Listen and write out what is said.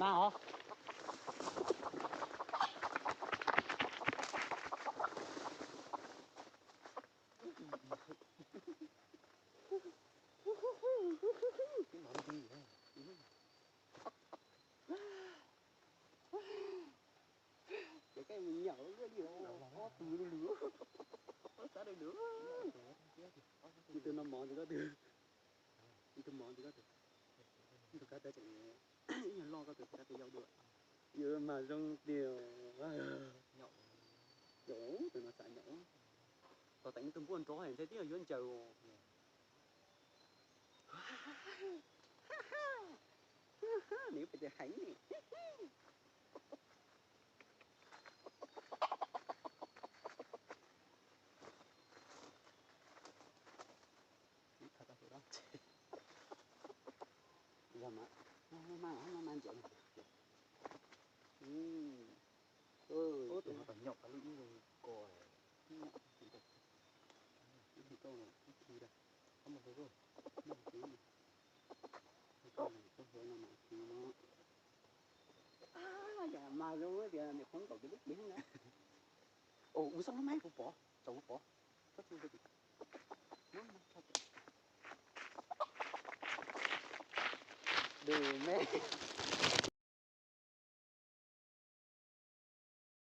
Mas hov. Ces koj mus nyaum li ob tug lub lug, ob sab lub lug. Ib tug no mov ntawm koj tus, ib tug mov ntawm koj tus, ib tug kab tawb tseem, ib nyuag loj koj tus kab tawb yau dua. Yuav mas zoo tiag. Nyaum, tus no xav nyaum. Tos teem tus npuaj nrov ntshe twb yog yuav ncaws os. Nws pem tias heev ne. Ib qho tau hauv no. Yog mas, maj maj ntsev. Ub, tus no tau nyaum tau lub ib nkaus ko. Ib nkaus ko, ib khi da. Yog mas zoo tias niam qhuav nkaus ces lub pliv na. Ua xoj lub maib kuv pov, tsaus kuv pov. Dub me.